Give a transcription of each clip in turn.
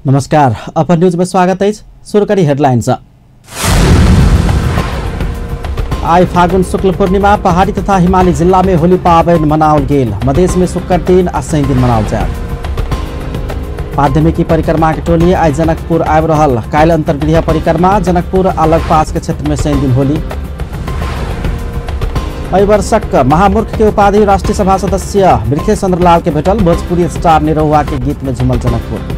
नमस्कार, अपन न्यूज में स्वागत है। शुरू करी हेडलाइन। आइ फागुन शुक्ल पूर्णिमा पहाड़ी तथा हिमाली जिला में होली पाबनि मनाओल गेल। मधेश में शुक्र दिन आ शनि दिन मनाओल जायत। माध्यमिकी परिक्रमा के टोली आइ जनकपुर आबि रहल। काल्हि अंतर्गृह परिक्रमा जनकपुर आ लगपास के क्षेत्र में शनि दिन होली। एहि वर्षक महामूर्ख के उपाधि राष्ट्रीय सभा सदस्य वृखेश चंद्रलाल के भेटल। भोजपुरी स्टार निरहुआ के गीत में झुमल जनकपुर।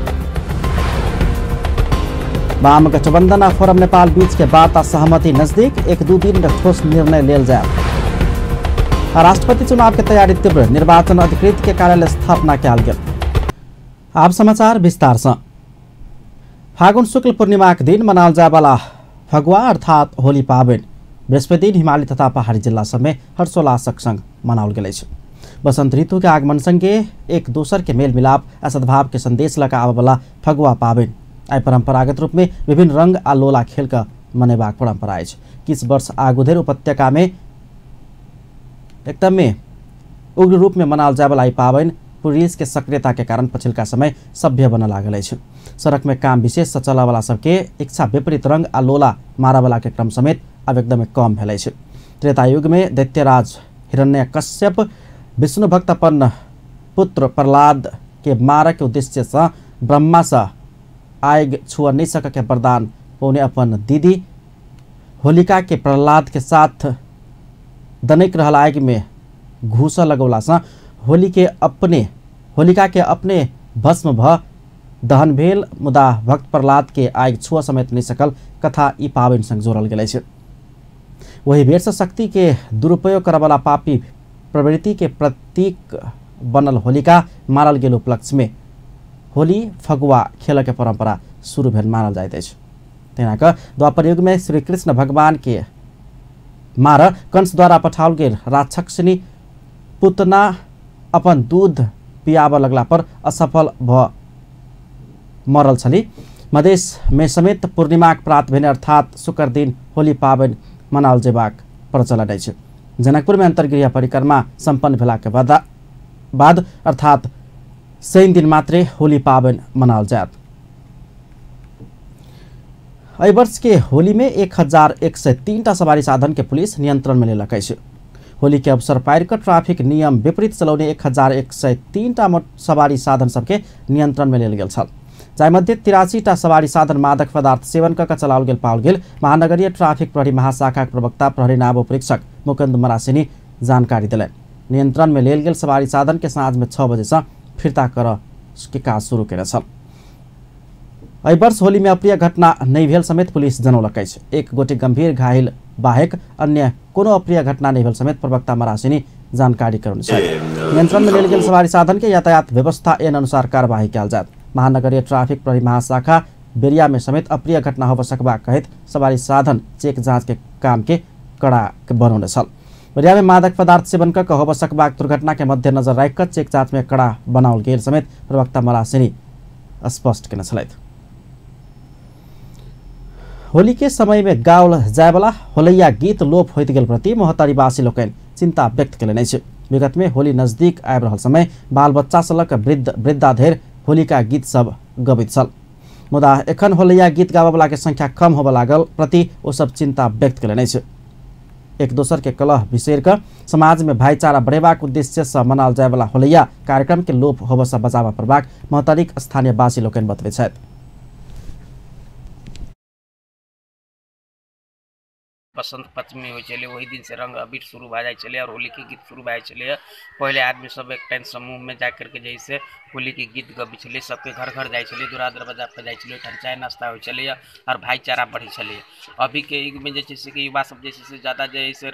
वाम गठबंधन आ फोरम नेपाल बीच के वार्ता सहमति नजदीक, एक दू दिन में ठोस निर्णय लेल जायत। राष्ट्रपति चुनाव के तैयारी तीव्र, निर्वाचन अधिकृत के कार्यालय स्थापना कयल गेल। आब समाचार विस्तार से। फागुन शुक्ल पूर्णिमा के दिन मनाओल जाय वाला फगुआ अर्थात होली पाबनि बृहस्पति दिन हिमाली तथा पहाड़ी जिला सब में हर्षोल्लासक संग मनाओल गेल अछि। बसंत ऋतु के आगमन संगे एक दोसर के मेल मिलाप आ सद्भाव के संदेश लऽ कऽ आबय वाला फगुआ पाबनि आइ परंपरागत रूप में विभिन्न रंग आ लोला खेल कऽ मनेबाक परंपरा अछि। किछु वर्ष आगू धरि उपत्यका में एकदमे उग्र रूप में मनाओल जायवला ई पाबनि पुलिस के सक्रियता के कारण पछिलका समय सभ्य बनऽ लागल अछि। सड़क में काम विशेष से चलऽवला सबके इच्छा विपरीत रंग आ लोला मारऽवला के क्रम समेत आब एकदमै कम भेल अछि। त्रेतायुग में दैत्यराज हिरण्यकश्यप विष्णु भक्त अपन पुत्र प्रहलाद के मारऽ के उद्देश्य से ब्रह्मा से आगि छुअ नहीं सक के वरदान पौने अपन दीदी होलिका के प्रहलाद के साथ दनकि रहल आगि में घूसऽ लगौला से होलिका के अपने भस्म भ दहन भेल, मुदा भक्त प्रहलाद के आगि छुअ समेत नहीं सकल कथा ई पाबनि संग जोड़ल गेल अछि। वही बेर से शक्ति के दुरुपयोग करऽवला पापी प्रवृत्ति के प्रतीक बनल होलिका मारल गेल उपलक्ष्य में होली फगुआ खेल के परंपरा शुरू भेल मानल जाइत अछि। तहिना कऽ द्वापर युग में श्री कृष्ण भगवान के मार कंस द्वारा पठाओल गेल राक्षसनी पुतना अपन दूध पियाबऽ लगला पर असफल भऽ मरल छली। मधेश में समेत पूर्णिमाक प्रात भेने अर्थात शुक्र दिन होली पाबनि मनाओल जेबाक प्रचलन अछि। जनकपुर में अंतर्गृह परिक्रमा सम्पन्न भेला के बाद अर्थात शनि दिन मात्रे होली पाबनि मनाओल जायत। एहि वर्ष के होली में 1103 टा सवारी साधन के पुलिस नियंत्रण में लेलक अछि। होली के अवसर पारि कऽ ट्रैफिक नियम विपरीत चलौने 1103 टा सवारी साधन सबके नियंत्रण में लेल गेल छल, जाहि मध्ये 83 टा सवारी साधन मादक पदार्थ सेवन कऽ चलाओल गेल पाओल गेल। महानगरीय ट्रैफिक प्रहरी महाशाखाक प्रवक्ता प्रहरी नायब उपरीक्षक मुकुंद मरासिनी जानकारी देलनि। नियंत्रण में लेल गेल सवारी साधन के साँझ में 6 बजे से फिर्ता करऽ के काज शुरू केने छल। एहि वर्ष होली में अप्रिय घटना नहि भेल समेत पुलिस जनौलक अछि। एक गोटे गंभीर घायल बाहेक अन्य कोनो अप्रिय घटना नहि भेल समेत प्रवक्ता मरासिनी जानकारी करौने छथि। नियंत्रण में लेल गेल सवारी साधन के यातायात व्यवस्था एन अनुसार कार्यवाही कयल जायत। महानगरीय ट्रैफिक प्रहरी महाशाखा बेरिया में समेत अप्रिय घटना होबय सकबाक कहैत सवारी साधन चेक जाँच के काम के कड़ा बनौने छल। बेरिया में मादक पदार्थ सेवन कऽ होबय सकबाक दुर्घटना के मद्देनजर राखि कऽ चेक जाँच में कड़ा बनाओल गेल समेत प्रवक्ता मरासिनी स्पष्ट केने छलथि। होली के समय में गाओल जायवला होलैया गीत लोप होइत गेल प्रति महोत्तरीवासी लोकनि चिंता व्यक्त केलनि अछि। विगत में होली नजदीक आबि रहल समय बाल बच्चा से लऽ कऽ वृद्ध वृद्धा धरि होलिका गीत सब गबैत छल, मुदा एखन होलैया गीत गाबयवला के संख्या कम होबय लागल प्रति ओ सब चिंता व्यक्त केलनि अछि। एक दोसर के कलह बिसरि कऽ समाज में भाईचारा बढ़ेबाक उद्देश्य से मनाओल जायवला होलैया कार्यक्रम के लोप होबय से बचाबय पड़बाक महोत्तरीक स्थानीयवासी लोकनि बतबैत छथि। बसंत पंचमी होइ छलै, ओहि दिन से रंग अबीर शुरू भए जाइ छलै और होली के गीत शुरू भए जाइ छलै। पहिले आदमी सब एक टाइम समूह में जा करके जैसे होली के गीत गबै छलै, सबके घर घर जाइ छलै, दुरा दरवाजा पर जाइ छलै, ओहिठाम चाय नाश्ता होइ छलै और भाईचारा बढ़ै छलै। अभी के युग में जे छै से युवा सब जे छै से ज़्यादा जे है से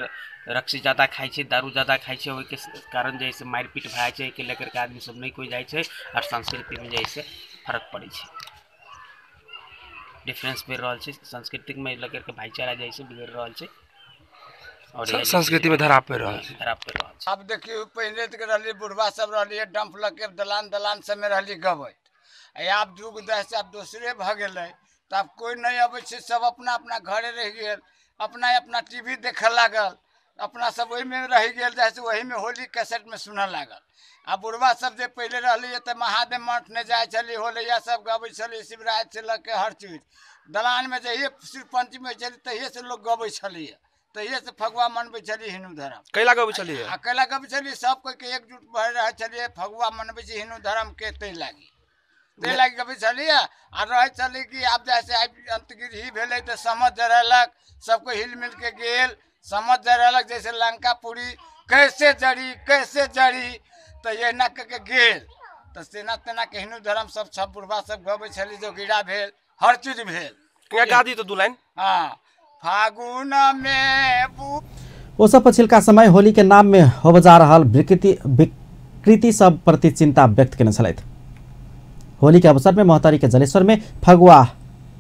रक्सी ज़्यादा खाइ छै, दारू ज़्यादा खाइ छै, ओहिके कारण जे है से मारि पीट भए जाइ छै। एहिके लेकर के आदमी सब नहि कोइ जाइ छै और संस्कृति में जे है से फर्क पड़ै छै, डिफरेंस पड़ि रहल छै। संस्कृतिक में लऽ के भाईचारा जे छै बिगड़ि रहल छै और संस्कृति में धराप पड़ि रहल छै, धराप पड़ि रहल छै। आब देखियौ पहिले तऽ रहलियै बुढ़वा सब रहलियै डम्प लऽ के दलान दलान सबमे रहलियै गबैत, आब युग दस आब दोसरे भऽ गेलै तऽ आब कोइ नहि अबै छै, सब अपना अपना घरे रहि गेल, अपना अपना टीवी देखऽ लागल। अपना सब ओहिमे रहि गेल जैसे ओहिमे होली कैसेटमे सुनऽ लागल। आ बुढ़वा सब जे पहिले रहलियै तऽ महादेव मठ नहि जाइ छलियै, होलैया सब गबै छलियै, शिवराति से लऽ के हर चीज दलानमे जहिये शिव पंचमी होइ छलै तहिये से लोक गबै छलैया, तहिये से फगुआ मनबै छलियै हिन्दू धर्म। कैला गबै छलियै? आ कैला गबै छलियै, सब कोइके एकजुट भऽ रहै छलियै, फगुआ मनबै छी हिन्दू धर्म के, ताहि लागि गबै छलियै। आ रहै छलियै कि आब जैसे आइ अंतगिरही भेलै तऽ समझ जरेलक, सब कोइ हिल मिल के गेल, समझ जरेलक, जैसे लंकापुरी कैसे जड़ी कैसे जड़ी, तऽ एना कऽ के गेल। तऽ तेना तेना के हिन्दू धर्म सब सब बुढ़वा सब गबै छलियै, जोगिरा भेल, हर चीज भेल। गा दियौ तऽ 2 लाइन। हाँ, फागुन में ओ सब पछिलका समय होली के नाम में होब जा रहल विकृति सब प्रति चिंता व्यक्त केने छलथि। होली के अवसर में महोत्तरी के जलेश्वर में फगुआ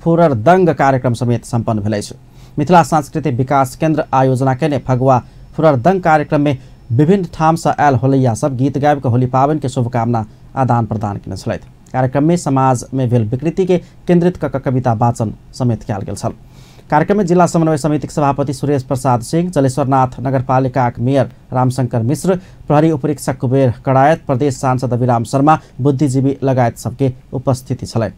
फुरर दंग कार्यक्रम समेत सम्पन्न भेल अछि। मिथिला सांस्कृतिक विकास केंद्र आयोजना केने फगुआ फुरर दंग कार्यक्रम में विभिन्न ठाम से आयल होलैया सब गीत गाबि के होली पाबनि के शुभकामना आदान प्रदान केने छलथि। कार्यक्रम में समाज में भेल विकृति के केंद्रित क कविता वाचन समेत कयल गेल छल। कार्यक्रम में जिला समन्वय समिति के सभापति सुरेश प्रसाद सिंह, जलेश्वरनाथ नगरपालिका मेयर रामशंकर मिश्र, प्रहरी उपरीक्षक कुबेर कड़ायत, प्रदेश सांसद अभिराम शर्मा, बुद्धिजीवी लगायत सबके उपस्थिति छलै।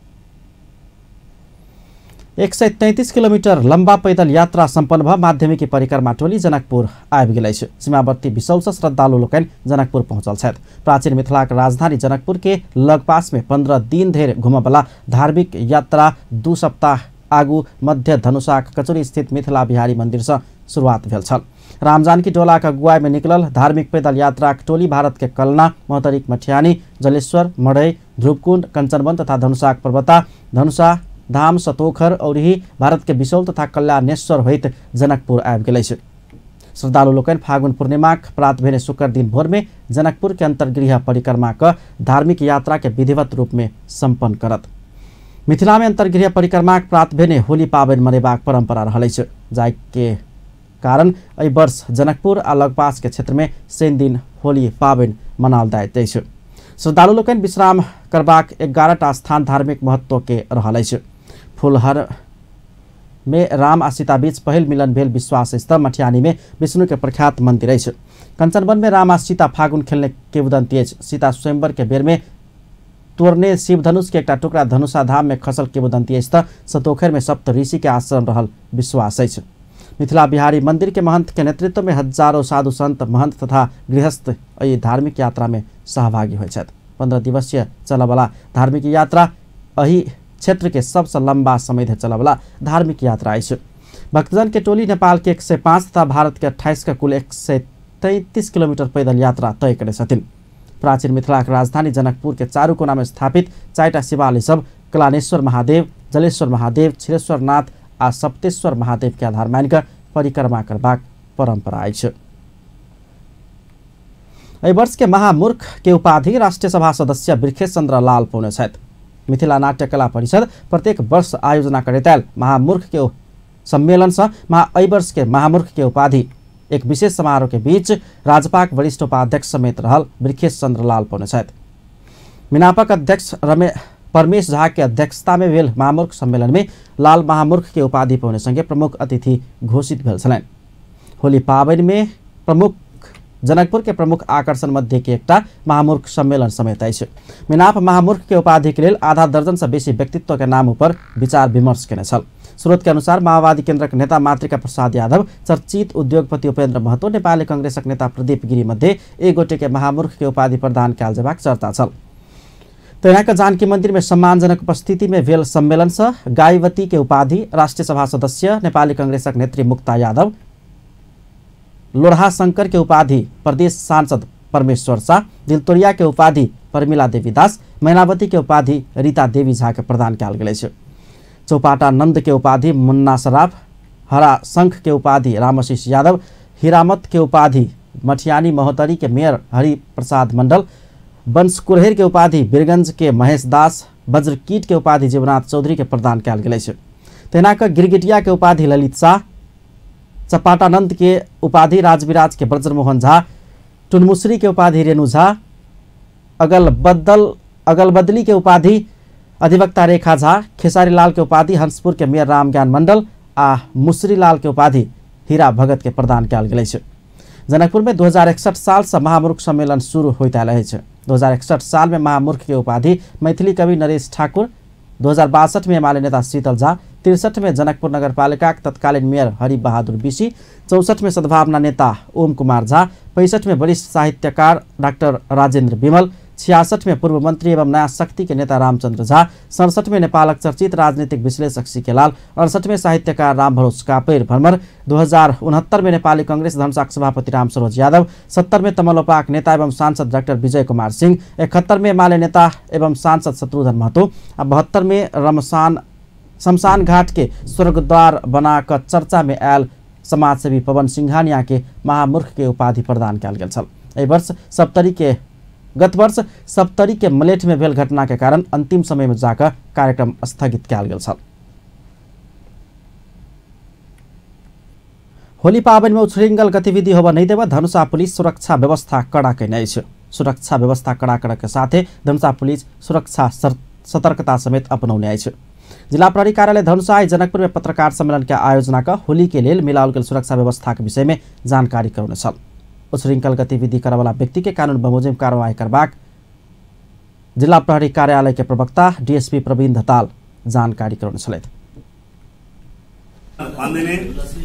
133 किलोमीटर लम्बा पैदल यात्रा सम्पन्न भ माध्यमिक परिक्रमा टोली जनकपुर आबि गेल अछि। सीमावर्ती बिसौल सँ श्रद्धालु लोकनि जनकपुर पहुँचल छथि। प्राचीन मिथिलाक राजधानी जनकपुर के लगपास में 15 दिन धरि घुमयवला धार्मिक यात्रा 2 सप्ताह आगू मध्य धनुषाक कचुरी स्थित मिथिला बिहारी मंदिर से शुरुआत भेल छल। रामजानकी टोलाक अगुवाई में निकलल धार्मिक पैदल यात्राक टोली भारत के कलना, महोत्तरीक मठियानी, जलेश्वर, मढ़ई, ध्रुवकुंड, कंचनवन तथा धनुषाक पर्वता, धनुषा धाम, सतोखर और ही भारत के बिसौल तथा कल्याणेश्वर होइत जनकपुर आबि गेल अछि। श्रद्धालु लोकनि फागुन पूर्णिमाक प्रात भेने शुक्र दिन भोर में जनकपुर के अंतर्गृह परिक्रमा क धार्मिक यात्रा के विधिवत रूप में सम्पन्न करत। मिथिला में अंतर्गृह परिक्रमाक प्रात भेने होली पाबनि मनेबाक परंपरा रहल अछि, जाहि के कारण एहि वर्ष जनकपुर आ लगपास के क्षेत्र में शनि दिन होली पाबनि मनाओल जाइत अछि। श्रद्धालु लोकनि विश्राम करबाक 11टा स्थान धार्मिक महत्व के रहल अछि। फुलहर में राम आ सीता बीच पहिल मिलन भेल विश्वास अछि त मठियानी में विष्णु के प्रख्यात मंदिर अछि। कंचनवन में राम आ सीता फागुन खेलने किंवदंती अछि। सीता स्वयंवर के बेर में तोड़ने शिव धनुष के एकटा टुकड़ा धनुषा धाम में खसल किंवदंती अछि त सतोखर में सप्त ऋषि के आश्रम रहल विश्वास अछि। मिथिला बिहारी मंदिर के महंत के नेतृत्व में हजारों साधु संत, महंत तथा गृहस्थ एहि धार्मिक यात्रा में सहभागी होइ छथि। 15 दिवसीय चलयवला धार्मिक यात्रा एहि क्षेत्र के सबसे लंबा समय धरि चलयवला धार्मिक यात्रा अछि। भक्तजन के टोली नेपाल के 105 तथा भारत के 28 के कुल 133 किलोमीटर पैदल यात्रा तय करै छथिन। प्राचीन मिथिलाक राजधानी जनकपुर के चारू कोना में स्थापित 4टा शिवालय सब कलानेश्वर महादेव, जलेश्वर महादेव, क्षीरेश्वरनाथ आ सप्तेश्वर महादेव के आधार मानिकऽ परिक्रमा करबाक परंपरा अछि। एहि वर्ष के महामूर्ख के उपाधि राष्ट्रीय सभा सदस्य बिरखेश चंद्र लाल पौने छथि। मिथिला नाट्य कला परिषद प्रत्येक वर्ष आयोजना करैत आयल महामूर्ख के सम्मेलन से एहि वर्ष के महामूर्ख के उपाधि एक विशेष समारोह के बीच राजपाक वरिष्ठ उपाध्यक्ष समेत रहल बिरखेश चंद्र लाल पौने छथि। मिनापक अध्यक्ष परमेश झा के अध्यक्षता में भेल महामूर्ख सम्मेलन में लाल महामूर्ख के उपाधि पौने संगे प्रमुख अतिथि घोषित भेल छलनि। होली पाबनि में प्रमुख जनकपुर के प्रमुख आकर्षण मध्य के एकटा महामूर्ख सम्मेलन समेत अछि। मिनाप महामूर्ख के उपाधि के लेल आधा दर्जन से बेसी व्यक्तित्व के नाम ऊपर विचार विमर्श केने छल। स्रोत के अनुसार माओवादी केन्द्रक नेता मातृका प्रसाद यादव, चर्चित उद्योगपति उपेन्द्र महतो, नेपाली कांग्रेसक नेता प्रदीप गिरी मध्ये एक गोटे के महामूर्ख के उपाधि प्रदान कयल जेबाक चर्चा छल। तहिना के जानकी मंदिर में सम्मानजनक उपस्थिति में भेल सम्मेलन से गायवती के उपाधि राष्ट्रीय सभा सदस्य नेपाली कांग्रेसक नेत्री मुक्ता यादव, लोढ़ा शंकर के उपाधि प्रदेश सांसद परमेश्वर शाह, दिलतोरिया के उपाधि परमिला देवी दास, मैनावती के उपाधि रीता देवी झा के प्रदान कयल गेल अछि। चौपाटा नंद के उपाधि मुन्ना सराफ, हरा शंख के उपाधि रामशीष यादव, हिरामत के उपाधि मठियानी महोत्तरी के मेयर हरि प्रसाद मंडल, बंसकुरहेर के उपाधि बीरगंज के महेश दास, वज्रकीट के उपाधि जीवनाथ चौधरी के प्रदान कयल गेल अछि। तहिना कऽ गिरगिटिया के उपाधि ललित शाह, चपाटानंद के उपाधि राजविराज के ब्रजमोहन झा, टुनमुसरी के उपाधि रेणु झा, अगल बदली के उपाधि अधिवक्ता रेखा झा, खेसारी लाल के उपाधि हंसपुर के मेयर रामज्ञान मंडल आ मुसरी लाल के उपाधि हीरा भगत के प्रदान कयल गेल अछि। जनकपुर में 2061 साल से महामूर्ख सम्मेलन शुरू होइत आयल अछि। 2061 साल में महामूर्ख के उपाधि मैथिली कवि नरेश ठाकुर, 2062 में एमाले नेता शीतल झा, 63 में जनकपुर नगरपालिका के तत्कालीन मेयर हरिबहादुर बिसी, 64 में सद्भावना नेता ओम कुमार झा, 65 में वरिष्ठ साहित्यकार डाक्टर राजेंद्र विमल, 66 में पूर्व मंत्री एवं नया शक्ति के नेता रामचंद्र झा, 67 में नेपालक चर्चित राजनीतिक विश्लेषक सीके लाल, 68 में साहित्यकार रामभरोस कापेर भ्रमर, 2069 में नेपाली कांग्रेस धनुषाक सभापति रामसरोज यादव, 70 में तमलोपाक नेता एवं सांसद डाक्टर विजय कुमार सिंह, 71 में एमाले नेता एवं सांसद शत्रुघ्न महतो आ 72 में शमशान घाट के स्वर्गद्वार बनाकर चर्चा में आयल समाजसेवी पवन सिंघानिया के महामूर्ख के उपाधि प्रदान कयल गेल छल। एहि वर्ष सप्तरी के गत वर्ष सप्तरी के मलेठ में भेल घटना के कारण अंतिम समय में जाकर कार्यक्रम स्थगित कयल गेल छल। होली पाबनि में उच्छृंखल गतिविधि होबय नहि देबय धनुषा पुलिस सुरक्षा व्यवस्था कड़ा कयने अछि। सुरक्षा व्यवस्था कड़ा करय के साथे धनुषा पुलिस सुरक्षा सतर्कता समेत अपनौने अछि। जिला प्रहरी कार्यालय धनुषा आइ जनकपुर में पत्रकार सम्मेलन के आयोजना क होली के लेल मिलाओल गेल सुरक्षा व्यवस्था के विषय में जानकारी करौने छल। उच्छृंखल गतिविधि करवला व्यक्ति के कानून बमोजिम कार्रवाई करबाक जिला प्रहरी कार्यालय के प्रवक्ता डीएसपी प्रवीण धताल जानकारी करौने छलथि। भन्दिने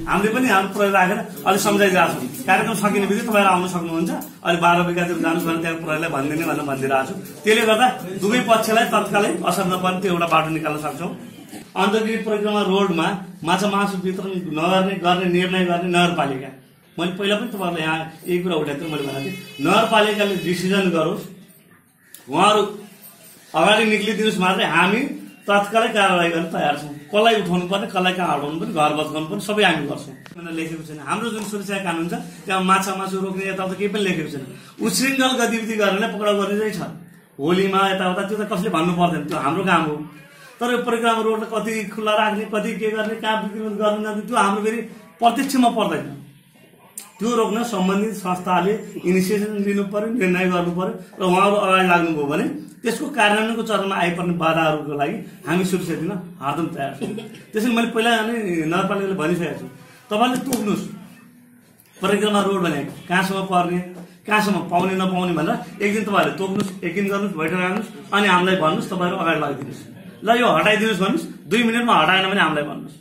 हामीले पनि हाम्रो प्रहरी राखेर अलि सम्झाइरहेको छौँ। कार्यक्रम सकिने बित्तिकै तपाईँहरू आउन सक्नुहुन्छ, अहिले 12 बजीतिर जानुहोस् भने त्यहाँ प्रहरीलाई भनिदिने भनेर भनिदिरहेको छु। त्यसले गर्दा दुवै पक्षलाई तत्कालै असर नपर्ने त्यो एउटा बाटो निकाल्न सक्छौँ। अन्तर्गृह परिक्रमा रोडमा माछा मासु वितरण नगर्ने गर्ने निर्णय गर्ने नगरपालिका, मैले पहिला पनि तपाईँहरूलाई यहाँ यही कुरा उठाएको थिएँ, मैले भनेको थिएँ नगरपालिकाले डिसिजन गरोस्, उहाँहरू अगाडि निक्लिदिनुहोस् मात्रै, हामी तत्कालै कारवाही गर्न तयार छौँ। कसलाई उठाउनु पर्ने, कसलाई कहाँ हटाउनु पर्ने, घर बचाउनु पर्ने सबै हामी गर्छौँ भनेर लेखेको छैन। हाम्रो जुन सुरक्षा कानुन छ त्यहाँ माछा मासु रोक्ने यताउता केही पनि लेखेको छैन। उच्छृङ्खल गतिविधि गर्नेलाई पक्राउ गर्ने चाहिँ छ होलीमा यताउता, त्यो त कसले भन्नु पर्दैन, त्यो हाम्रो काम हो। तर यो परिक्रमा रोडलाई कति खुल्ला राख्ने, कति के गर्ने, कहाँ बिक्री गर्नु जाने त्यो हाम्रो फेरि प्रत्यक्षमा पर्दैन। त्यो रोक्न सम्बन्धित संस्थाले इनिसिएसन लिनु पर्यो, निर्णय गर्नु पर्यो र उहाँहरू अगाडि लाग्नुभयो भने त्यसको कार्यान्वयनको चरणमा आइपर्ने बाधाहरूको लागि हामी सुरक्षा दिन हरदम तयार छौँ। त्यसैले मैले पहिला नै नगरपालिकाले भनिसकेको छु, तपाईँले तोक्नुहोस् परिक्रमा रोड भने कहाँसम्म पर्ने, कहाँसम्म पाउने नपाउने भनेर एक दिन तपाईँहरूले तोक्नुहोस्, यकिन गर्नुहोस्, बैठक राख्नुहोस् अनि हामीलाई भन्नुहोस्, तपाईँहरू अगाडि लगिदिनुहोस्, ल यो हटाइदिनुहोस् भन्नुहोस्, 2 मिनटमा हटाएन भने हामीलाई भन्नुहोस्।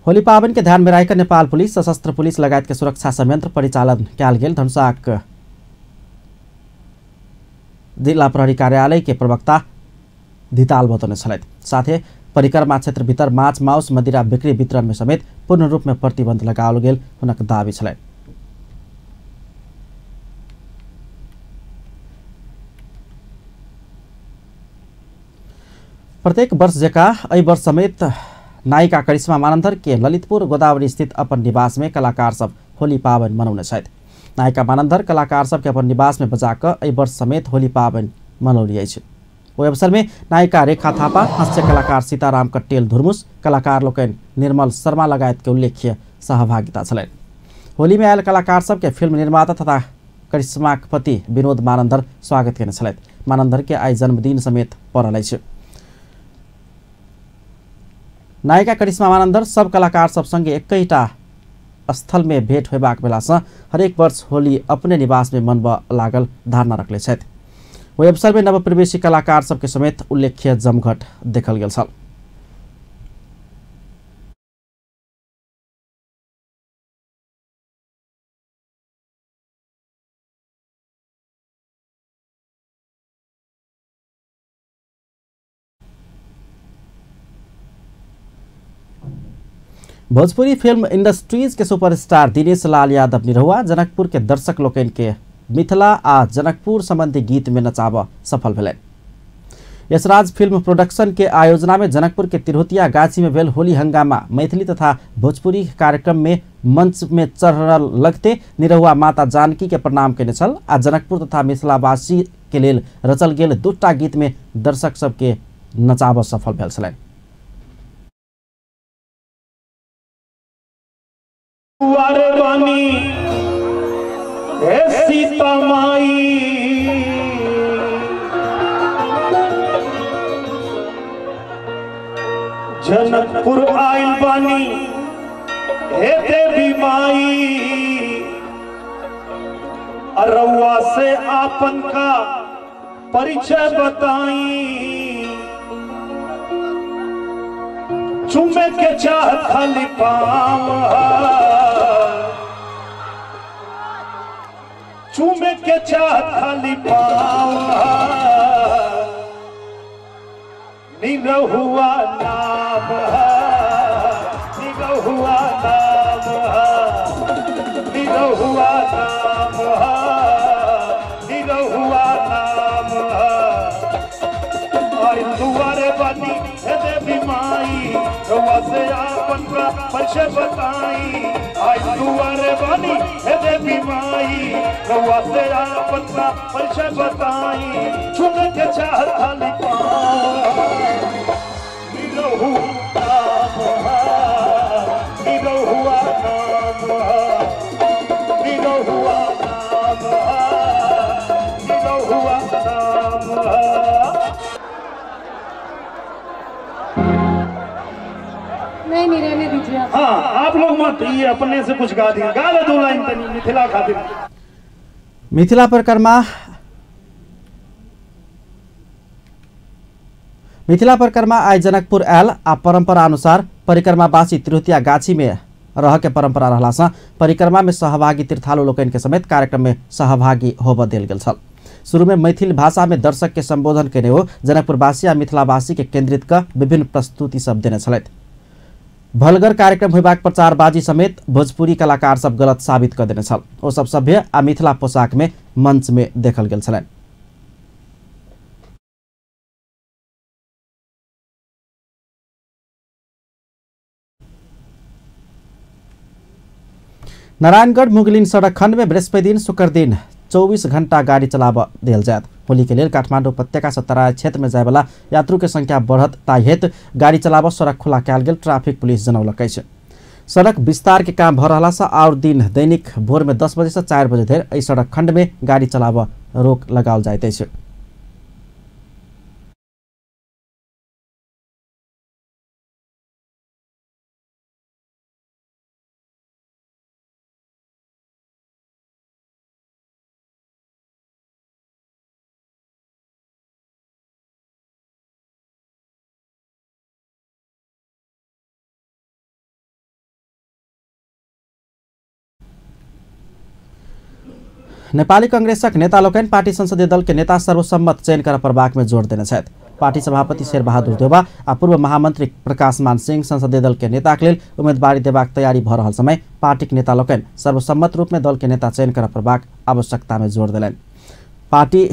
होली पाबनि के ध्यान में राखिक नेपाल पुलिस, सशस्त्र पुलिस लगायत के सुरक्षा संयंत्र परिचालन कयल गेल धनुषाक जिला प्रहरी कार्यालय के प्रवक्ता धिताल बतौने छलथि। साथे परिक्रमा क्षेत्र भीतर माछ माउस मदिरा बिक्री वितरण में समेत पूर्ण रूप में प्रतिबंध लगाओल गेल हुनक दावी छलनि। प्रत्येक वर्ष जकाँ एहि वर्ष समेत नायिका करिश्मा मानन्धर के ललितपुर गोदावरी स्थित अपन निवास में कलाकार सब होली पाबनि मनौने छथि। नायिका मानन्धर कलाकार सबके अपन निवास में बजा कऽ एहि वर्ष समेत होली पाबनि मनौली अछि। ओहि अवसर में नायिका रेखा थापा, हास्य कलाकार सीताराम कट्टेल धुर्मुस, कलाकार लोकनि निर्मल शर्मा लगायत के उल्लेख्य सहभागिता छलनि। होली में आयल कलाकार सबके फिल्म निर्माता तथा करिश्माक पति विनोद मानन्धर स्वागत केने छलथि। मानन्धर के आइ जन्मदिन समेत पड़ल अछि। नायिका करिश्मा मानन्धर सब कलाकार सब संगे एकैटा स्थल में भेंट होबाक बेलासँ हरेक वर्ष होली अपने निवास में मनबऽ लागल धारणा रखले छथि। ओहि अवसर में नवप्रवेशी कलाकार सबके समेत उल्लेख्य जमघट देखल गेल छल। भोजपुरी फिल्म इंडस्ट्रीज के सुपरस्टार दिनेश लाल यादव निरहुआ जनकपुर के दर्शक लोकनि के मिथिला आ जनकपुर संबंधी गीत में नचाबऽ सफल भेलनि। यशराज फिल्म प्रोडक्शन के आयोजना में जनकपुर के तिरहुतिया गाछी में भेल होली हंगामा मैथिली तथा भोजपुरी कार्यक्रम में मंच में चढ़ल लगते निरहुआ माता जानकी के प्रणाम केने छल आ जनकपुर तथा मिथिलावासी के लेल रचल गेल दूटा गीत में दर्शक सबके नचाबऽ सफल भेल छलनि। सीता माई जनकपुर आइल बानी हे देवी माई रउआ से आपन का परिचय बताई, चूमे के चाहत खाली पाँव, चूमे के चाहत खाली पाँव, निरहुआ नाम है, निरहुआ नाम है, निरहुआ नाम है, निरहुआ नाम है। आई दुआरे बनी हे देवी माई, रउआ से आपन का परिचय बताई। आई दुआरे बनी हे देवी माई, रउआ से आपन का परिचय बताई, चुन के चाहत खाली पाँव, निरहुआ नाम है, निरहुआ नाम है, निरहुआ नाम है, निरहुआ नाम है। नहीं नहीं रहने दीजिए आप। हाँ आप लोग मत, ये अपने से कुछ गा दिए, गा ले दो लाइन तनी मिथिला खातिर। मिथिला परिक्रमा, मिथिला परिक्रमा आइ जनकपुर आयल आ परंपरा अनुसार परिक्रमावासी तिरहुतिया गाछी में रह के परंपरा रहला से परिक्रमा में सहभागी तीर्थालु लोकनि के समेत कार्यक्रम में सहभागी होबऽ देल गेल छल। शुरू में मैथिल भाषा में दर्शक के संबोधन केने ओ जनकपुरवासी आ मिथिलावासी के केंद्रित क विभिन्न प्रस्तुति सब देने छलथि। भलगर कार्यक्रम होबाक प्रचारबाजी समेत भोजपुरी कलाकार सब गलत साबित क देने छल। ओ सब सभ्य आ मिथिला पोशाक में मंच में देखल गेल छलनि। नारायणगढ़ मुगलिन सड़क खंड में बृहस्पति दिन शुक्र दिन 24 घंटा गाड़ी चलाब देल जायत। होली के लेल काठमांडू उपत्यका से तराई क्षेत्र में जायवाला यात्रु के संख्या बढ़त ताहि हेतु गाड़ी चलाब सड़क खुला कयल गेल ट्रैफिक पुलिस जनौलक अछि। सड़क विस्तार के काम भ रहला से और दिन दैनिक भोर में 10 बजे से 4 बजे धरि एहि सड़क खंड में गाड़ी चलाब रोक लगाओल जाइत अछि। नेपाली कांग्रेसक नेता लोकनि पार्टी संसदीय दल के नेता सर्वसम्मत चयन करऽ पड़बाक में जोर देने छथि। पार्टी सभापति शेरबहादुर देउवा आ पूर्व महामंत्री प्रकाशमान सिंह संसदीय दल के नेता के लेल उम्मीदवारी देबाक तैयारी भऽ रहल समय पार्टीक नेता लोकनि सर्वसम्मत रूप में दल के नेता चयन करऽ पड़बाक आवश्यकता में जोर देलनि। पार्टी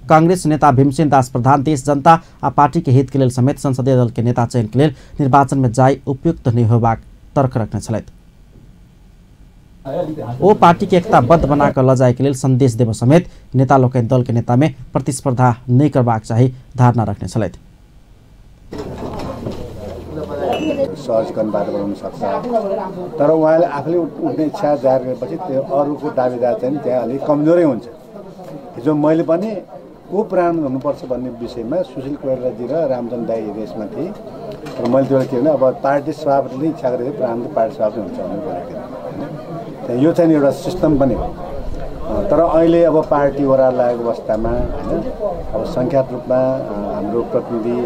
कांग्रेस नेता भीमसेन दास प्रधान देश जनता आ पार्टी के हित के लेल समेत संसदीय दल के नेता चयन के लेल निर्वाचन में जाय उपयुक्त नहि होबाक तर्क रखने छलथि। ओ पार्टी के एकताबद्ध बनाकर ल जाय के लेल संदेश देव समेत नेता लोकनि दल के नेता में प्रतिस्पर्धा नहीं करबाक चाही धारणा रखने छलथि। सहज गर्ने बाटो बनाउन सक्छ, तर उहाँले आफूले उठ्ने इच्छा जाहेर गरेपछि त्यो अरूको दावेदार चाहिँ त्यहाँ अलिक कमजोरै हुन्छ। हिजो मैले पनि को प्रधानमन्त्री हुनुपर्छ भन्ने विषयमा सुशील कोइरालाजी र रामचन्द्र दाई रेसमा थिएँ, तर मैले त्यो के भने अब पार्टी सभापतिले इच्छा गरेको प्रधानमन्त्री पार्टी सभापति हुन्छ भनेर भनेको थिएँ। होइन, यो चाहिँ एउटा सिस्टम पनि हो। तर अहिले अब पार्टी ओह्रालो लागेको अवस्थामा होइन, अब सङ्ख्यात्मक रूपमा हाम्रो प्रतिनिधि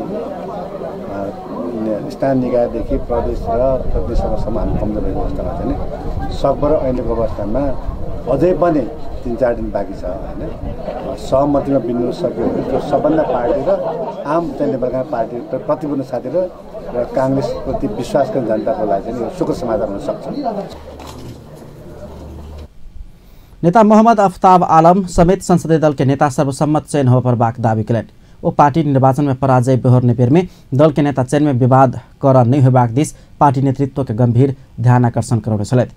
स्थानीय निकायदेखि प्रदेश र प्रदेश सभासम्म हामी कमजोर भएको अवस्थामा चाहिँ सकभर अहिलेको अवस्थामा अझै पनि 3-4 दिन बाँकी छ होइन, सहमतिमा बिन्नु सक्यो भने त्यो सबभन्दा पार्टी र आम चाहिँ नेपाल पार्टी प्रतिपूर्ण साथी र काङ्ग्रेसप्रति विश्वास गर्ने जनताको लागि चाहिँ यो सुख समाधान हुन सक्छ। नेता मोहम्मद अफ्ताब आलम समेत संसदीय दल के नेता सर्वसम्मत चयन होबऽ पड़बाक दावी केलनि। ओ पार्टी निर्वाचन में पराजय बेहोरने बेर में दल के नेता चयन में विवाद करऽ नहि होबाक दिस पार्टी नेतृत्व के गंभीर ध्यान आकर्षण करौने छलथि।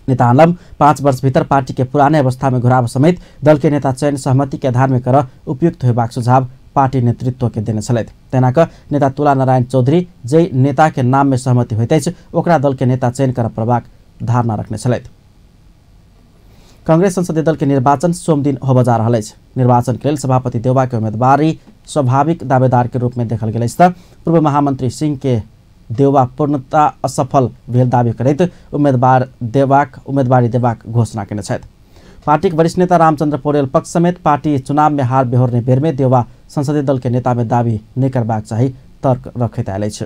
नेता आलम 5 वर्ष भीतर पार्टी के पुराने अवस्था में घुराब समेत दल के नेता चयन सहमति के आधार में करऽ उपयुक्त होबाक सुझाव पार्टी नेतृत्व के देने छलथि। तेना कऽ नेता तुला नारायण चौधरी जे नेता के नाम में सहमति होइत अछि ओकरा दल के नेता चयन करऽ पड़बाक धारणा रखने छलथि। कांग्रेस संसदीय दल के निर्वाचन सोमदिन होबऽ जा रहल अछि। निर्वाचन के लेल सभापति देउवा के उम्मीदवारी स्वाभाविक दावेदार के रूप में देखल गेल अछि त पूर्व महामंत्री सिंह के देउवा पूर्णता असफल भेल दावी करैत उम्मेदवारी देबाक घोषणा केने छथि। पार्टीक वरिष्ठ नेता रामचंद्र पौडेल पक्ष समेत पार्टी चुनाव में हार बेहोरने बेर में देउवा संसदीय दल के नेता में दावी नहि करबाक चाही तर्क रखैत आयल अछि।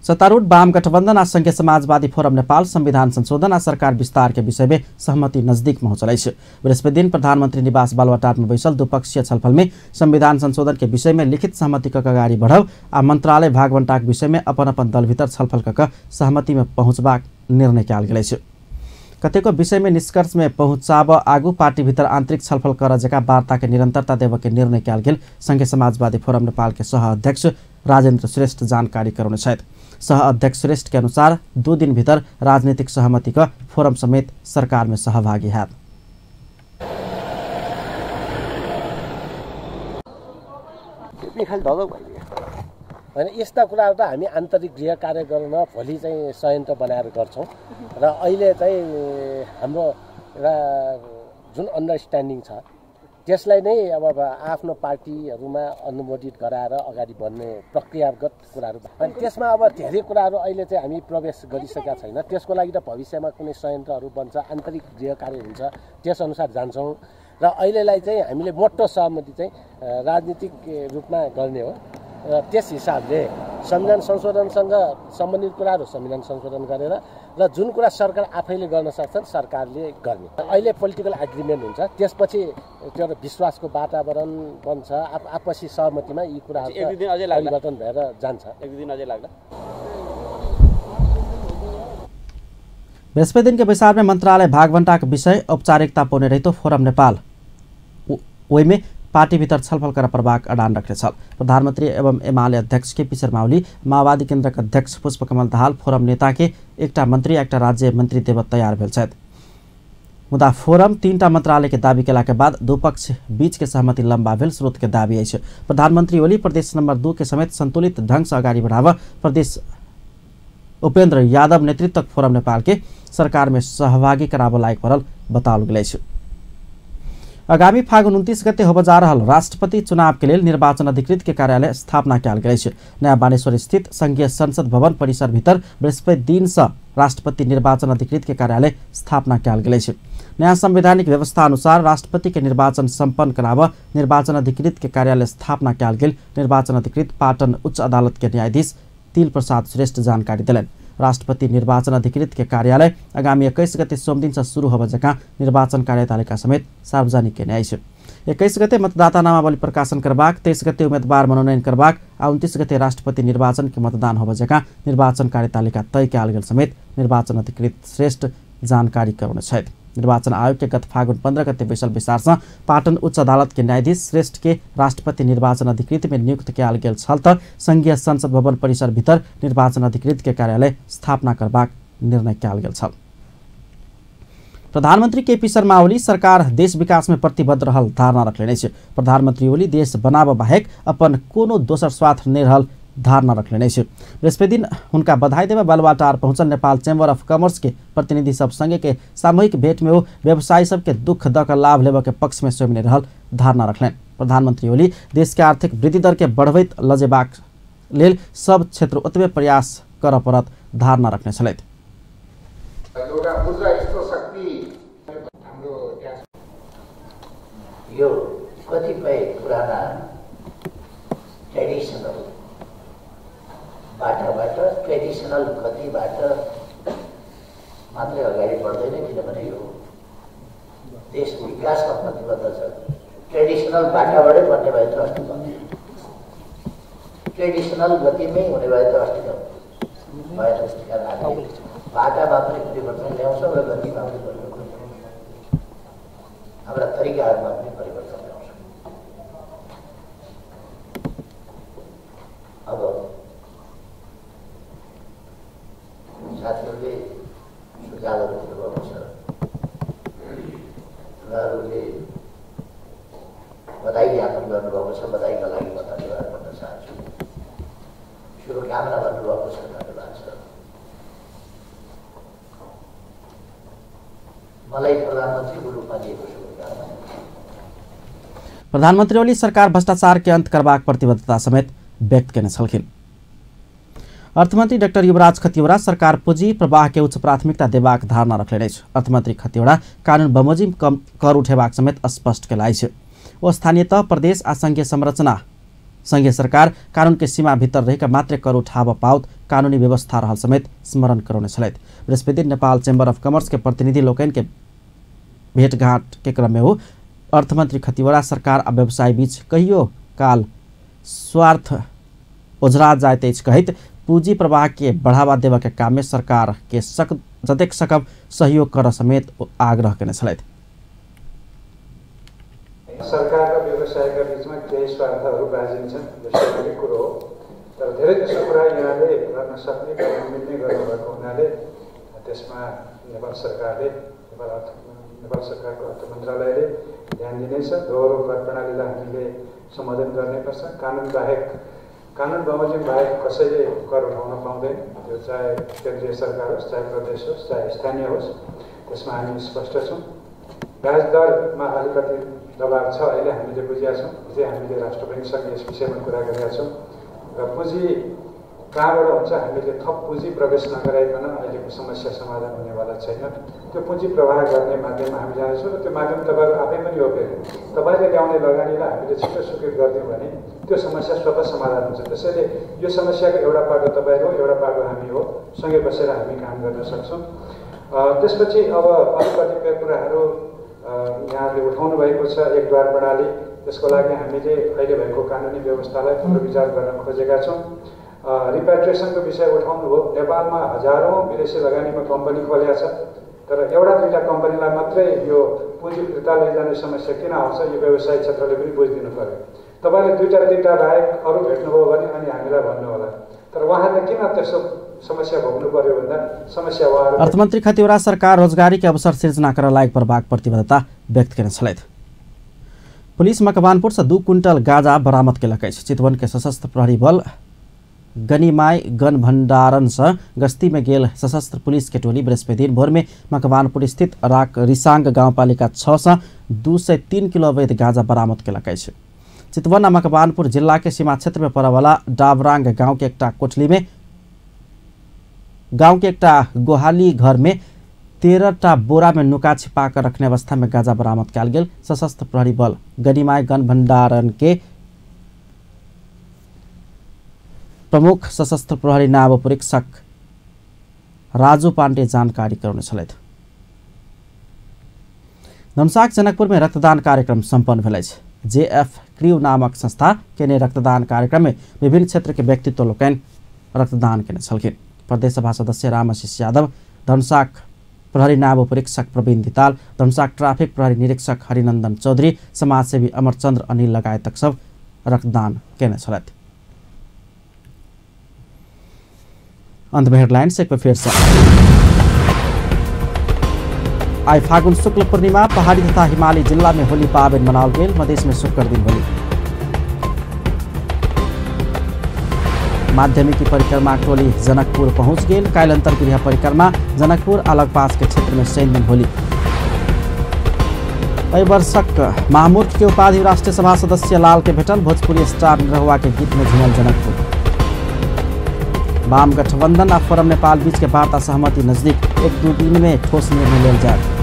सत्तारूढ़ वाम गठबंधन आ संघीय समाजवादी फोरम नेपाल संविधान संशोधन आ सरकार विस्तार के विषय में सहमति नजदीक पहुंचल अछि। बृहस्पति दिन प्रधानमंत्री निवास बालुवाटार में बैसल द्विपक्षीय छलफल में संविधान संशोधन के विषय में लिखित सहमति क अगाडि बढ़ब आ मंत्रालय भागबंटाक विषय में अपन अपन दल भीतर छलफल क सहमति में पहुंचबाक निर्णय कयल गेल अछि। कतेको विषय में निष्कर्ष में पहुंचाब आगू पार्टी भीतर आंतरिक छलफल कर जका वार्ता के निरंतरता देव के निर्णय कयल गेल संघीय समाजवादी फोरम नेपाल के सह अध्यक्ष राजेन्द्र श्रेष्ठ जानकारी करौने छथि। सह अध्यक्ष श्रेष्ठ के अनुसार 2 दिन भीतर राजनीतिक सहमति का फोरम समेत सरकार में सहभागी हैत। होइन, यस्ता कुराहरू त हामी आन्तरिक गृह कार्य गर्न भोलि चाहिँ संयन्त्र बनाएर गर्छौँ र अहिले चाहिँ हाम्रो एउटा जुन अन्डरस्ट्यान्डिङ छ त्यसलाई नै अब आफ्नो पार्टीहरूमा अनुमोदित गराएर अगाडि बढ्ने प्रक्रियागत कुराहरू, अनि त्यसमा अब धेरै कुराहरू अहिले चाहिँ हामी प्रवेश गरिसकेका छैन। त्यसको लागि त भविष्यमा कुनै संयन्त्रहरू बन्छ, आन्तरिक गृह कार्य हुन्छ, त्यसअनुसार जान्छौँ र अहिलेलाई चाहिँ हामीले मोटो सहमति चाहिँ राजनीतिक रूपमा गर्ने हो र त्यस हिसाबले संविधान संशोधनसँग सम्बन्धित कुराहरू संविधान संशोधन गरेर र जुन कुरा सरकार आफैले गर्न सक्छन् सरकारले गर्ने। अहिले पोलिटिकल एग्रिमेन्ट हुन्छ, त्यसपछि त्यो एउटा विश्वासको वातावरण बन्छ, आपसी सहमतिमा यी कुराहरू परिवर्तन भएर जान्छ। एक दुई दिन अझै लाग्ला। बृहस्पति दिन के बैसार में मंत्रालय भागबंटाक विषय औपचारिकता पाउने रहितो फोरम नेपाल ओहिमे पार्टी भीतर छलफल कर पर्बाक अडान रखने छल। प्रधानमंत्री एवं एमाले अध्यक्ष केपी शर्मा ओली, माओवादी केन्द्रक अध्यक्ष पुष्पकमल दाहाल फोरम नेता के एकटा मंत्री एकटा राज्य मंत्री देव तैयार भेल छथि। मुदा फोरम 3टा मंत्रालय के दावी केला के बाद दू पक्ष बीच के सहमति लंबा भेल स्रोत के दावी अछि। प्रधानमंत्री ओली प्रदेश नंबर 2 के समेत संतुलित ढंग से अगाडि बढ़ाव प्रदेश उपेंद्र यादव नेतृत्वक फोरम नेपाल के सरकार में सहभागी कराबऽ लायक पड़ल बताओल गेल अछि। आगामी फागुन 29 गते होबय जा रहल राष्ट्रपति चुनाव के लेल निर्वाचन अधिकृत के कार्यालय स्थापना कयल गेल अछि। नयाँ बानेश्वर स्थित संघीय संसद भवन परिसर भीतर बृहस्पति दिन से राष्ट्रपति निर्वाचन अधिकृत के कार्यालय स्थापना कयल गेल अछि। नयाँ संवैधानिक व्यवस्था अनुसार राष्ट्रपति के निर्वाचन सम्पन्न कराब निर्वाचन अधिकृत के कार्यालय स्थापना कयल गेल निर्वाचन अधिकृत पाटन उच्च अदालत के न्यायाधीश तिल प्रसाद श्रेष्ठ जानकारी देलनि। राष्ट्रपति निर्वाचन अधिकृत के कार्यालय आगामी 21 गते सोमदिन से शुरू होबय जकाँ निर्वाचन कार्यतालिका समेत सार्वजनिक केने अछि। 21 गते मतदाता नामावली प्रकाशन करबाक, 23 गते उम्मेदवार मनोनयन करबाक आ 29 गते राष्ट्रपति निर्वाचन के मतदान होबय जकाँ निर्वाचन कार्यतालिका तय कयल गेल समेत निर्वाचन अधिकृत श्रेष्ठ जानकारी करौने छथि। निर्वाचन आयोग के गत फागुन 15 गते बैसल बैसार से पाटन उच्च अदालत के न्यायाधीश श्रेष्ठ के राष्ट्रपति निर्वाचन अधिकृत में नियुक्त कयल गेल छल त संघीय संसद भवन परिसर भीतर निर्वाचन अधिकृत के कार्यालय स्थापना करबाक निर्णय कयल गेल छल। प्रधानमंत्री केपी शर्मा ओली सरकार देश विकास में प्रतिबद्ध रहल धारणा रखलेने अछि। प्रधानमंत्री ओली देश बनाब बाहेक अपन कोनो दोसर स्वार्थ नहि रहल धारणा रखलेने अछि। बृहस्पति दिन हुनका बधाई देबय बालुवाटार पहुंचल नेपाल चैम्बर ऑफ कॉमर्स के प्रतिनिधि सब संगे के सामूहिक भेंट में ओ व्यवसायी सबके दुख the क लाभ लेबय के पक्ष में स्वयं नहि रहल धारणा रखलनि। प्रधानमंत्री ओली देश के आर्थिक वृद्धि दर के बढ़बैत लजेबाक लेल सब क्षेत्र ओतबे प्रयास करऽ पड़त धारणा रखने छलथि। यो कतिपय पुराना ट्रेडिसनल बाटाबाट ट्रेडिसनल गतिबाट मात्रै अगाडि बढ्दैन, किनभने यो देश विकासमा प्रतिबद्ध छ। ट्रेडिसनल बाटाबाटै बढ्ने भए त अस्ति बन्थ्यो, ट्रेडिसनल गतिमै हुने भए त अस्ति भएन। त्यस कारण हामीले बाटामा पनि परिवर्तन ल्याउँछौँ र गतिमा पनि परिवर्तन ल्याउँछौँ, हाम्रा तरिकाहरूमा पनि परिवर्तन ल्याउँछौँ। अब साथीहरूले सुझावहरू दिनुभएको छ, उनीहरूले बधाई ज्ञापन गर्नुभएको छ, बधाईका लागि म धन्यवाद भन्न चाहन्छु। शुभकामना भन्नुभएको छ, धन्यवाद छ। मलाई प्रधानमन्त्रीको रूपमा दिएको शुभकामना। प्रधानमंत्री ओली सरकार भ्रष्टाचार के अंत करबाक प्रतिबद्धता समेत व्यक्त केने छलखिन। अर्थमन्त्री डाक्टर युवराज खतिवड़ा सरकार पूंजी प्रवाह के उच्च प्राथमिकता देबाक धारणा रखने अछि। अर्थमन्त्री खतिवड़ा कानून बमोजिम कम कर उठेबाक समेत स्पष्ट कयलनि अछि। ओ स्थानीय तह, प्रदेश आ संघीय संरचना संघीय सरकार कानून के सीमा भीतर रहिक मात्रै कर उठाब पाओत कानूनी व्यवस्था रहल समेत स्मरण करौने छलथि। बृहस्पति दिन नेपाल चैम्बर ऑफ कॉमर्स के प्रतिनिधि लोकनि के भेंटघाट के क्रम में हो अर्थमन्त्री खतिवड़ा सरकार आ व्यवसाय बीच कहियो काल स्वार्थ ओझरा जाइत अछि कहैत पूंजी प्रवाह के बढ़ावा देबऽ के काम में सरकार के जतेक सकब सहयोग कर समेत आग्रह केने छलथि। सरकार र व्यवसायका बीचमा केही स्वार्थहरू बाजिन्छन्, यो स्वाभाविक कुरो हो। तर धेरै जसो कुरा यहाँले गर्न सक्ने, गर्न मिल्ने गर्नुभएको हुनाले त्यसमा नेपाल सरकारले, नेपाल सरकारको अर्थ मन्त्रालयले ध्यान दिनेछ। दोहोरो कर प्रणालीलाई हामीले सम्बोधन गर्नैपर्छ। कानुन बमोजिम बाहेक कसैले कर उठाउन पाउँदैन, त्यो चाहे केन्द्रीय सरकार होस्, चाहे प्रदेश होस्, चाहे स्थानीय होस्, त्यसमा हामी स्पष्ट छौँ। ब्याज दरमा अलिकति दबाब छ अहिले हामीले बुझेका छौँ। हिजै हामीले राष्ट्र ब्याङ्कसँग यस विषयमा कुरा गरेका छौँ र पुँजी कहाँबाट हुन्छ, हामीले थप पुँजी प्रवेश नगराइकन अहिलेको समस्या समाधान हुनेवाला छैन। त्यो पुँजी प्रवाह गर्ने माध्यममा हामी जानेछौँ र त्यो माध्यम तपाईँहरू आफै पनि हो। फेरि तपाईँले ल्याउने लगानीलाई हामीले छिटो स्वीकृत गरिदियौँ भने त्यो समस्या स्वतः समाधान हुन्छ। त्यसैले यो समस्याको एउटा पाटो तपाईँहरू हो, एउटा पाटो हामी हो, सँगै बसेर हामी काम गर्न सक्छौँ। त्यसपछि अब अरू कतिपय कुराहरू यहाँहरूले उठाउनु भएको छ। एकद्वार प्रणाली, त्यसको लागि हामीले अहिले भएको कानुनी व्यवस्थालाई पुनर्विचार गर्न खोजेका छौँ। रिपेट्रिएसनको विषय उठाउनुभयो। नेपालमा हजारौँ विदेशी लगानीमा कम्पनी खोलेको छ, तर एउटा दुईवटा कम्पनीलाई मात्रै यो पुँजी फिर्ता लैजाने समस्या किन आउँछ, यो व्यवसाय क्षेत्रले पनि बुझिदिनु पर्यो। तपाईँले दुईवटा तिनवटा बाहेक अरू भेट्नुभयो भने अनि हामीलाई भन्नुहोला, तर उहाँहरूले किन त्यसो समस्या भोग्नु पर्यो भन्दा समस्या उहाँहरू। अर्थमन्त्री खतिवड़ा सरकार रोजगारी के अवसर सृजना कर लायक पर्बाक प्रतिबद्धता व्यक्त केने छलथि। पुलिस मकवानपुर से 2 क्विंटल गांजा बरामद केलक अछि। चितवन के सशस्त्र प्रहरी बल गनीमाई गन भंडारण से गश्ती में गेल सशस्त्र पुलिस के टोली बृहस्पति दिन भोर में मकवानपुर स्थित राक रिसांग गांवपालिका 6 से 203 किलो अवैध गांजा बरामद केलक अछि। चितवन आ मकवानपुर जिला के सीमा क्षेत्र में पड़यवाला डाबरांग गांव के एकटा कोठली में गांव के एकटा गोहाली घर में 13टा बोरा में नुका छिपा कर रखने अवस्था में गांजा बरामद कयल गेल। सशस्त्र प्रहरी बल गनीमाई गन भंडारण के प्रमुख सशस्त्र प्रहरी नायब परीक्षक राजू पांडे जानकारी करौने छलथि। धनुषाक जनकपुर में रक्तदान कार्यक्रम सम्पन्न भेल अछि। जेएफ क्रियू नामक संस्था केने रक्तदान कार्यक्रम में विभिन्न क्षेत्र के व्यक्तित्व लोकनि रक्तदान केने छलखिन। प्रदेश सभा सदस्य रामाशीष यादव, धनुषाक प्रहरी नायब परीक्षक प्रवीण धिताल, धनुषाक ट्राफिक प्रहरी निरीक्षक हरिनन्दन चौधरी, समाजसेवी अमरचन्द्र अनिल लगायतक सब रक्तदान केने छलथि। अंत में हेडलाइंस एक बार फिर से। आइ फागुन शुक्ल पूर्णिमा, पहाड़ी तथा हिमाली जिला में होली पाबनि मनाओल गेल। मधेश में शुक्र दिन होली। माध्यमिकी परिक्रमा टोली जनकपुर पहुंच गेल। काल्हि अंतर्गृह परिक्रमा जनकपुर आ लगपास के क्षेत्र में शनि दिन होली। एहि वर्षक महामूर्ख के उपाधि राष्ट्रीय सभा सदस्य लाल के भेटल। भोजपुरी स्टार निरहुआ के गीत में झूमल जनकपुर। वाम गठबंधन आ फोरम नेपाल बीच के वार्ता सहमति नजदीक, 1-2 दिन में ठोस निर्णय लेल जाए।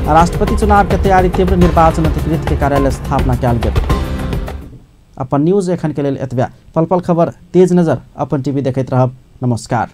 राष्ट्रपति चुनाव के तैयारी तीव्र, निर्वाचन अधिकृत के कार्यालय स्थापना कयल गेल। अपन न्यूज एखन के लेल एतबे। पल पल खबर तेज नजर अपन टीवी देखैत रहब। नमस्कार।